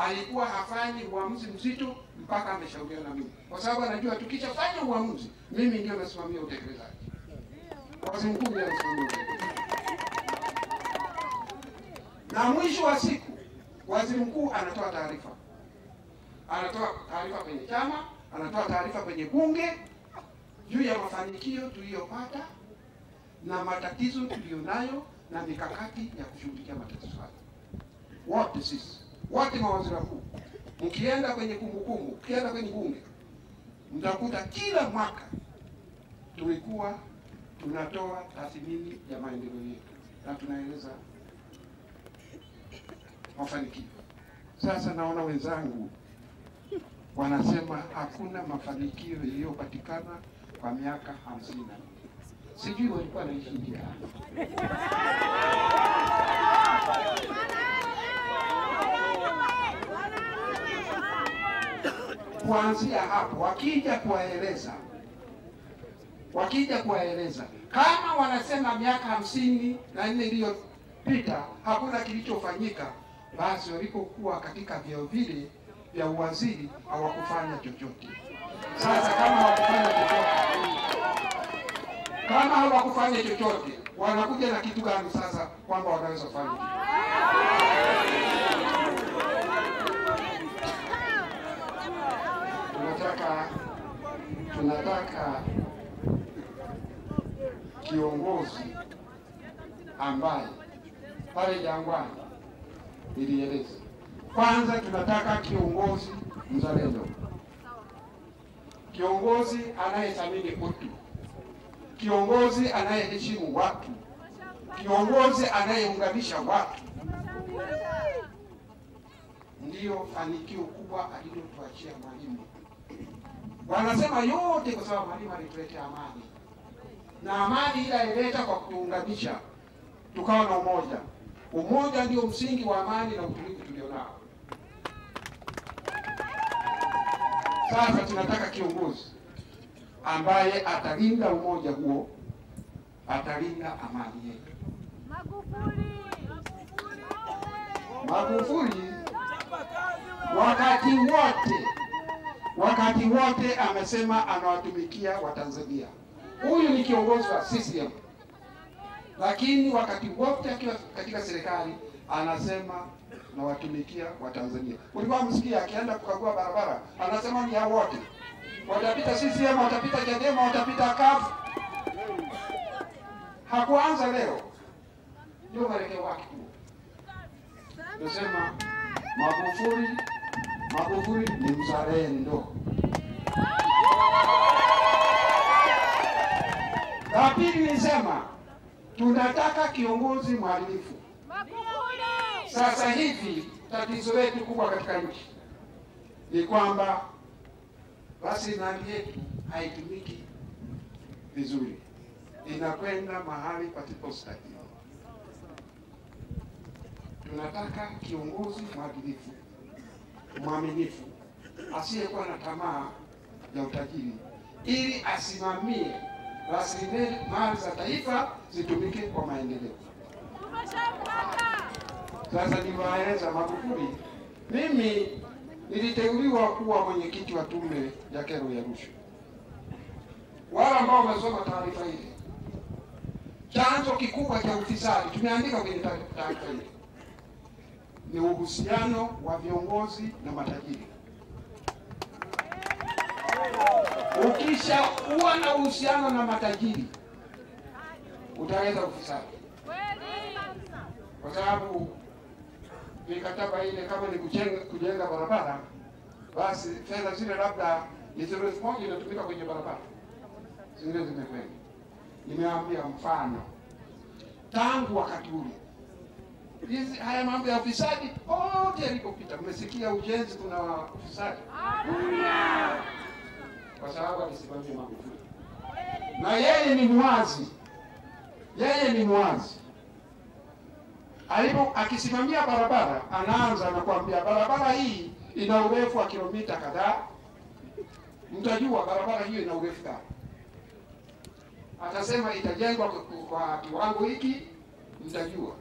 Alikuwa hafanyi uamuzi mzito mpaka ameshauriana na mimi, kwa sababu anajua tukishafanya uamuzi mimi ndio nasimamia utekelezaji. Waziri mkuu ndiye anasimamia utekelezaji. Na mwisho wa siku waziri mkuu anatoa taarifa. Anatoa taarifa kwenye chama, anatoa taarifa kwenye bunge juu ya mafanikio tuliyopata na matatizo tuliyonayo na mikakati ya kushughulikia matatizo hayo. Wote sisi, wote mawaziri wakuu, mkienda kwenye kumbukumbu, mkienda kwenye bunge, mtakuta kila mwaka tulikuwa tunatoa tathmini ya maendeleo yetu na tunaeleza mafanikio. Sasa naona wenzangu wanasema hakuna mafanikio yaliyopatikana kwa miaka 54. Sijui walikuwa wanaishi nini. Kuanzia hapo wakija kuwaeleza kama wanasema miaka 54 iliyopita hakuna kilichofanyika, basi walipokuwa katika vyeo vile vya uwaziri hawakufanya chochote. Sasa kama hawakufanya chochote, wanakuja na kitu gani sasa kwamba wanaweza kufanya kitu? Tunataka kiongozi ambaye pale Jangwani nilieleza. Kwanza tunataka kiongozi mzalendo, kiongozi anayethamini utu, kiongozi anayeheshimu watu, kiongozi anayeunganisha watu. Ndiyo fanikio kubwa alilotuachia Mwalimu. Wanasema yote kwa sababu Mwalimu alituletea amani, na amani ile alileta kwa kutuunganisha, tukawa na umoja. Umoja ndio msingi wa amani na utulivu tulionao. Sasa tunataka kiongozi ambaye atalinda umoja huo, atalinda amani yetu. Magufuli wakati wote amesema anawatumikia Watanzania. Huyu ni kiongozi wa CCM, lakini wakati wote akiwa katika serikali anasema nawatumikia Watanzania. Ulikuwa msikia akienda kukagua barabara anasema ni hao wote. Watapita CCM, watapita Chadema, watapita CUF. Hakuanza leo. Ndio mwelekeo wake huo. Nasema Magufuli ni mzalendo. La pili nilisema tunataka kiongozi mwadilifu. Sasa hivi tatizo letu kubwa katika nchi ni kwamba rasilimali yetu haitumiki vizuri, inakwenda mahali pasipostahili. Tunataka kiongozi mwadilifu, mwaminifu, asiyekuwa na tamaa ya utajiri, ili asimamie rasilimali za taifa zitumike kwa maendeleo. Sasa niwaeleza Magufuli, mimi niliteuliwa kuwa mwenyekiti wa tume ya kero ya rushwa. Wale ambao wamesoma taarifa hii, chanzo kikubwa cha ufisadi tumeandika kwenye taarifa hii ni uhusiano wa viongozi na matajiri. Ukisha kuwa na uhusiano na matajiri utaleta ufisadi, kwa sababu mikataba ile kama ni kujenga barabara, basi fedha zile labda ni theluthi moja inatumika kwenye barabara, zingine zimekwenda. Nimeambia mfano, tangu wakati ule hizi haya mambo ya ufisadi pote yalipopita, mmesikia ujenzi kuna ufisadi? Kwa sababu alisimamia Magufuli, na yeye ni mwazi. Yeye ni mwazi. Alipo akisimamia barabara, anaanza na kuambia barabara hii ina urefu wa kilomita kadhaa. Mtajua barabara hiyo ina urefu gani. Atasema itajengwa kwa kiwango hiki, mtajua.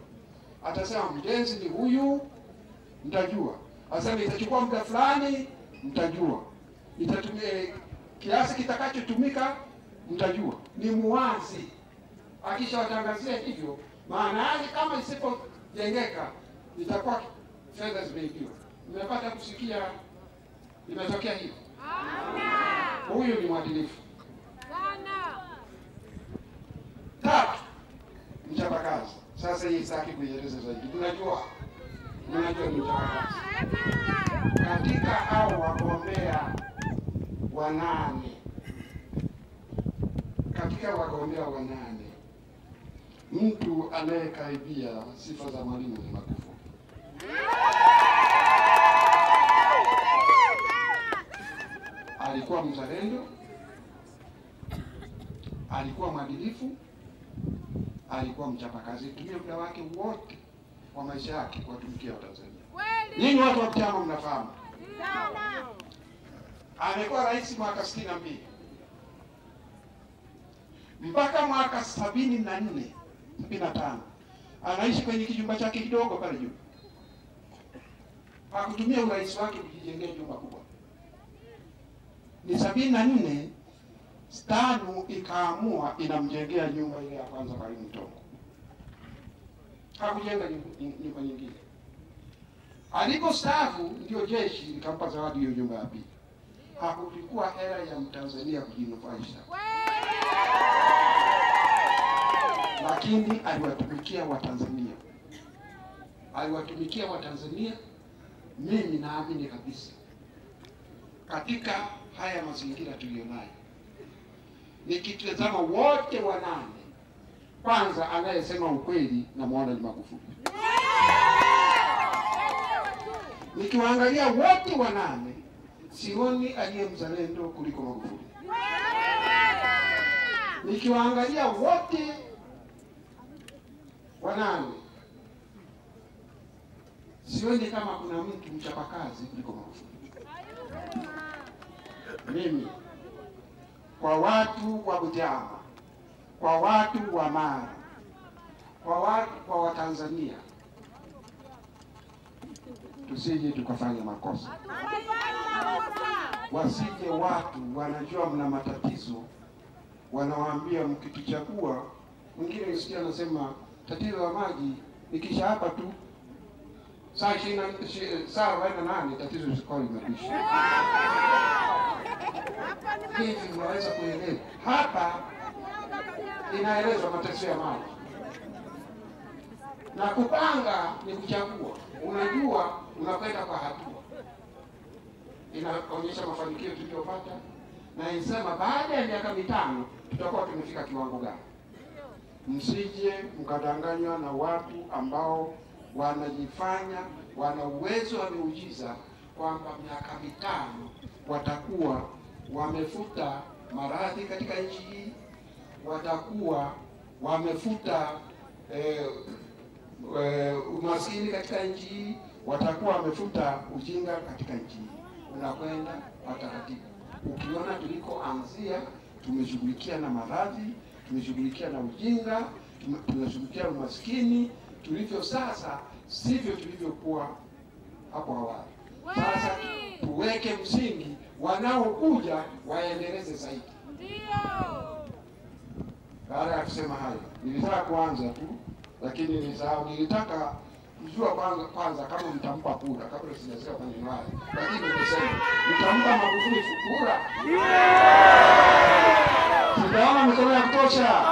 Atasema mjenzi ni huyu, mtajua. Asema itachukua muda fulani, mtajua. Itatumia kiasi kitakachotumika, mtajua. Ni muwazi. Akishawatangazia hivyo, maana yake kama isipojengeka itakuwa fedha zimeibiwa. Mmepata kusikia imetokea hiyo? Huyu ni mwadilifu. Tatu, mchapakazi. Sasa hii sitaki kuieleza zaidi. Mnajua ni mchapakazi. Katika hao wagombea wanane, mtu anayekaribia sifa za Mwalimu ni Magufuli. Alikuwa mzalendo, alikuwa mwadilifu, alikuwa mchapakazi. Tumia muda wake wote wa maisha yake kuwatumikia Watanzania. Nyinyi watu wa chama mnafahamu. Amekuwa rais mwaka 62 mpaka mwaka 74, 75. Anaishi kwenye kijumba chake kidogo pale juu. Hakutumia urais wake kujijengea jumba kubwa. Ni 74 STANU ikaamua inamjengea nyumba ile ya kwanza pale Mtongo. Hakujenga nyumba nyingine. Alipostaafu ndio jeshi likampa zawadi hiyo nyumba ya pili. Hakuchukua hela ya Mtanzania kujinufaisha. Lakini aliwatumikia Watanzania. Aliwatumikia Watanzania. Mimi naamini kabisa katika haya mazingira tuliyonayo, nikitazama wote wanane, kwanza anayesema ukweli namuona ni Magufuli. Nikiwaangalia wote wanane, sioni aliye mzalendo kuliko Magufuli. Nikiwaangalia wote wanane, sioni kama kuna mtu mchapakazi kuliko Magufuli. Mimi kwa watu wa Butiama, kwa watu wa Mara, kwa watu kwa Watanzania, tusije tukafanya makosa. Wasije watu wanajua mna matatizo, wanawaambia mkituchagua. Mwingine nisikia anasema tatizo la maji nikisha hapa tu saa 48 tatizo lisikuwa limekwisha. Hivi mnaweza kuelewa? Hapa inaelezwa matatizo ya maji. Na kupanga ni kuchagua. Unajua unakwenda kwa hatua. Inaonyesha mafanikio tuliyopata na inasema baada ya miaka 5 tutakuwa tumefika kiwango gani. Msije mkadanganywa na watu ambao wanajifanya wana uwezo wa miujiza kwamba miaka 5 watakuwa wamefuta maradhi katika nchi hii, watakuwa wamefuta umaskini katika nchi hii, watakuwa wamefuta ujinga katika nchi hii. Unakwenda kwa taratibu. Ukiona tulikoanzia, tumeshughulikia na maradhi, tumeshughulikia na ujinga, tumeshughulikia umaskini. Tulivyo sasa sivyo tulivyokuwa hapo awali. Sasa tuweke msingi, wanaokuja waendeleze zaidi. Ndio. Baada ya kusema hayo, nilitaka kuanza tu, lakini nilisahau. Nilitaka kujua kwanza kama mtampa kura kabla sijasema maneno hayo. Lakini nimesema mtampa Magufuli kura. Sijaona mikono ya kutosha.